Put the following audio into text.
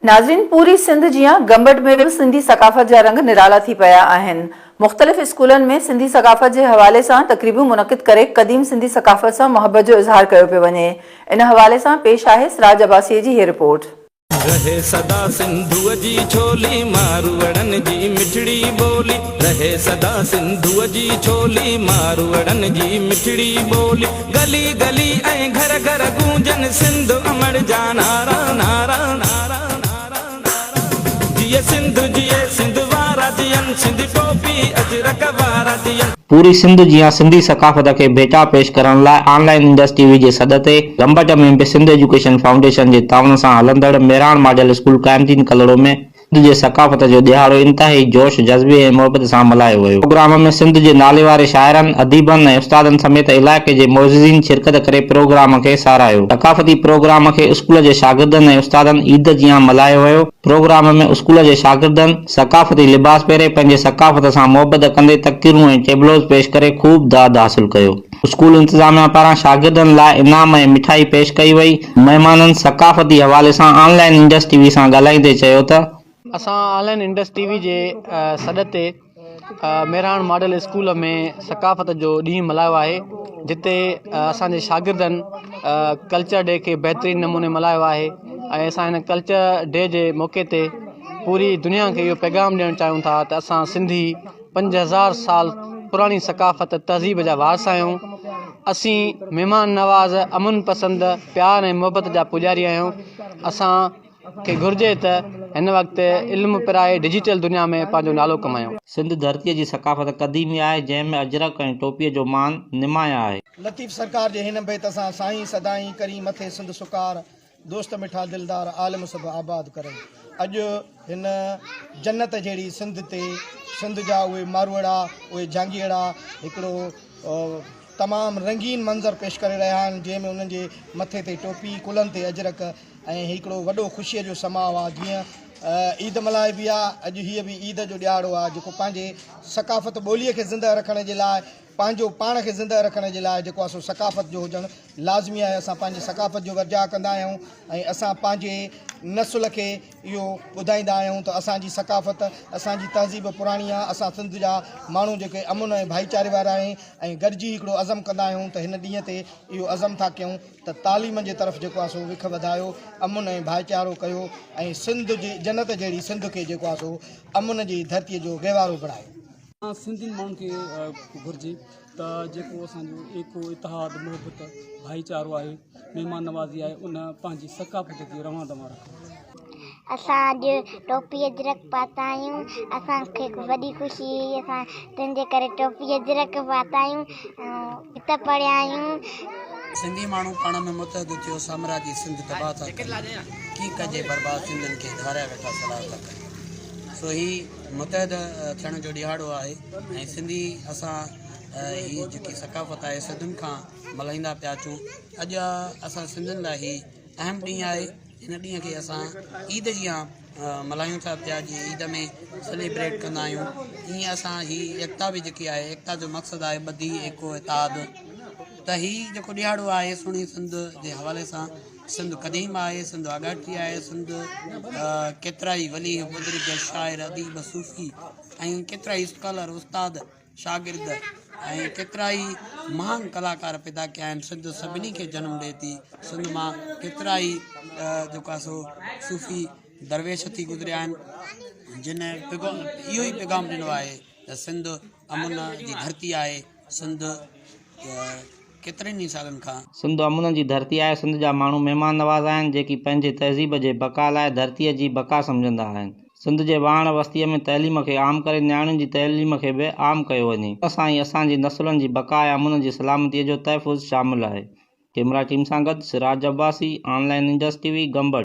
ناظرين پوري سنڌ جيان گمبٽ ۾ به سنڌي ثقافت جا رنگ نرالا ٿي پيا آهن. مختلف اسڪولن ۾ سنڌي ثقافت جي حوالي سان تقريبون منعقد ڪري قديم سنڌي ثقافت سان محبت جو اظهار ڪيو پيو وڃي. ان حوالي سان پيش آهي سراج عباسيء جي هي رپورٽ. رهي سدا سنڌوء جي ڇولي، ماروئڙن جي مٺڙي ٻولي، رهي سدا سنڌوء جي ڇولي، ماروئڙن جي مٺڙي ٻولي. گلي گلي ۽ گهر گهر گونجن سنڌ امڙ جا نعرا نعرا نعرا نعرا جيئي سنڌ جيئي سنڌ وارا جيئن سنڌي ٽوپي اجرڪ وارا جيئن. پوري سنڌ جيان سنڌي ثقافت کي ڀيٽا پيش ڪرڻ لاء آن لائين انڊس ٽي وي جي سڏ تي گمبٽ ۾ به سنڌ ايجوڪيشن فائونڊيشن جي تعاون سان هلندڙ مهراڻ ماڊل اسڪول قائم الدين ڪلهوڙو ۾ سنڌ جي ثقافت جو ڏهاڙو انتهائي جوش، جذبي ۽ محبت سان ملهايو ويو. پروگرام ۾ سنڌ جي ناليواري شاعرن، اديبن ۽ استادن سميت علائقي جي معززين شرڪت ڪري پروگرام کي ساراهيو. ثقافتي پروگرام کي اسڪول جي شاگردن ۽ استادن عيد جيان ملهايو ويو. پروگرام ۾ اسڪول جي شاگردن ثقافتي لباس پهري پنهنجي ثقافت سان محبت ڪندي تقريرون ۽ ٽيبلوز پيش ڪري خوب داد حاصل ڪيو. اسڪول انتظاميا پاران شاگردن لاء انعام ۽ مٺائي پيش ڪئي وئي. مهمانن ثقافتي حوالي سان آن لائين انڊس ٽي وي سان ڳالهائيندي چيو ته. اسان آن لائين انڊس ٽي وي جي سڏ تي مهراڻ ماڊل اسڪول ۾ ثقافت جو ڏينهن ملهايو آهي جتي اسان جي شاگردن ڪلچر ڊي کي بهترين نموني ملهايو آهي ۽ اسان هن ڪلچر ڊي جي موقعي تي پوري دنيا کي اهو پيغام ڏيڻ چاهيون ٿا ته اسان سنڌي 5000 سال پراڻي ثقافت تهذيب جا وارث آهيون. اسين مهمان نواز، امن پسند، پيار ۽ محبت جا پوڄاري آهيون. اسان کي گهرجي ته هن وقت علم پرائي ڊجيٽل دنيا ۾ پنهنجو نالو ڪمايون. سنڌ ڌرتيء جي ثقافت قديمي آهي، جنهن ۾ اجرڪ ۽ ٽوپيء جو مان نمايان آهي. لطيف سرڪار جي هن بيت سان سائين سدائين ڪرين مٿي سنڌ سڪار دوست مٺا دلدار عالم سڀ آباد ڪرين اڄ هن جنت جهڙي سنڌ تي سنڌ جا اهي ماروئڙا اهي جهانگيئڙا هڪڙو تمام رنگين منظر پيش ڪري رهيا آهن جنهن ۾ انهن جي مٿي تي ٽوپي ڪلهن تي اجرڪ ۽ هڪڙو وڏو خوشيء جو سماء آهي جيئن عيد ملهائبي آهي اڄ هيء به عيد جو ڏهاڙو آهي جيڪو پنهنجي ثقافت ٻوليء کي زندهه رکڻ جي لاء پنهنجو پاڻ کي زندهه رکڻ جي لاء جيڪو آهي سو ثقافت جو هجڻ لازمي آهي اسان پنهنجي ثقافت جو ورجاء ڪندا آهيون ۽ اسان پنهنجي نسل کي اهو ٻڌائيندا آهيون ته اسان جي ثقافت اسان جي تهذيب پراڻي آهي اسان سنڌ جا ماڻهو جيڪي امن ۽ ڀائيچاري وارا آهن ۽ گڏجي هڪڙو عزم ڪندا آهيون ته هن ڏينهن تي اهو عزم ٿا ڪيون ته تعليم جي طرف جيڪو آهي سو وک وڌايو امن ۽ ڀائيچارو ڪيو ۽ سنڌ جي جنت جهڙي سنڌ کي جيڪو آهي سو امن جي ڌرتي جو گهوارو بڻايو. سنڌين ماڻهن کي گهرجي ته جيڪو اسان جو ايڪو اتحاد محبت ڀائيچارو آهي مهمان نوازي آهي ان پنهنجي ثقافت کي روان دوان رکن. اسان اڄ ٽوپي اجرڪ پاتا آهيون اسان کي وڏي خوشي هئي اسان تنهن جي ڪري ٽوپي اجرڪ پاتا آهيون ۽ ته پڙهيا آهيون. سنڌي ماڻهو پاڻ ۾ متحد ٿيو سامراجي سنڌ تباهه ٿا ڪن ڪي ڪجي برباد سنڌين کي ڌاريا ويٺا صلاح ٿا ڪن سو هي متحد ٿيڻ جو ڏهاڙو آهي ۽ سنڌي اسان هي جيڪي ثقافت آهي صدين کان ملهائيندا پيا اچون اڄ اسان سنڌين لاء هي اهم ڏينهن آهي هن ڏينهن کي اسان عيد جيان ملهايون ٿا پيا جيئن عيد ۾ سيليبريٽ ڪندا آهيون ائين اسان هي ايڪتا به جيڪي آهي ايڪتا جو مقصد آهي ٻڌي ايڪو اتحاد ته هي جيڪو ڏهاڙو آهي سهڻي سنڌ جي حوالي سان سنڌ قديم آهي، سنڌ آڳاٽي آهي، سنڌ ڪيترائي ولي، بزرگ، شاعر، اديب، صوفي ۽ ڪيترائي اسڪالر، استاد، شاگرد ۽ ڪيترائي مهان ڪلاڪار پيدا ڪيا آهن، سنڌ سڀني کي جنم ڏئي ٿي، سنڌ مان ڪيترائي جيڪو آهي سو صوفي درويش ٿي گذريا آهن، جن اهو ئي پيغام ڏنو آهي ته سنڌ امن جي ڌرتي آهي، سنڌ ڪيترن ئي سالن کان. سنڌ امن جي ڌرتي آهي، سنڌ جا ماڻهو مهمان نواز آهن، جيڪي پنهنجي تهذيب جي بقا لاء ڌرتيء جي بقا سمجهندا آهن. سنڌ جي واهڻ وستيء ۾ تعليم کي عام ڪري نياڻين جي تعليم کي به عام ڪيو وڃي. ان سان ئي اسان جي نسلن جي بقا ۽ امن جي سلامتيء جو تحفظ شامل آهي. ڪيمرا ٽيم سان گڏ Siraj Abbasi, online Indus T V, Gambat.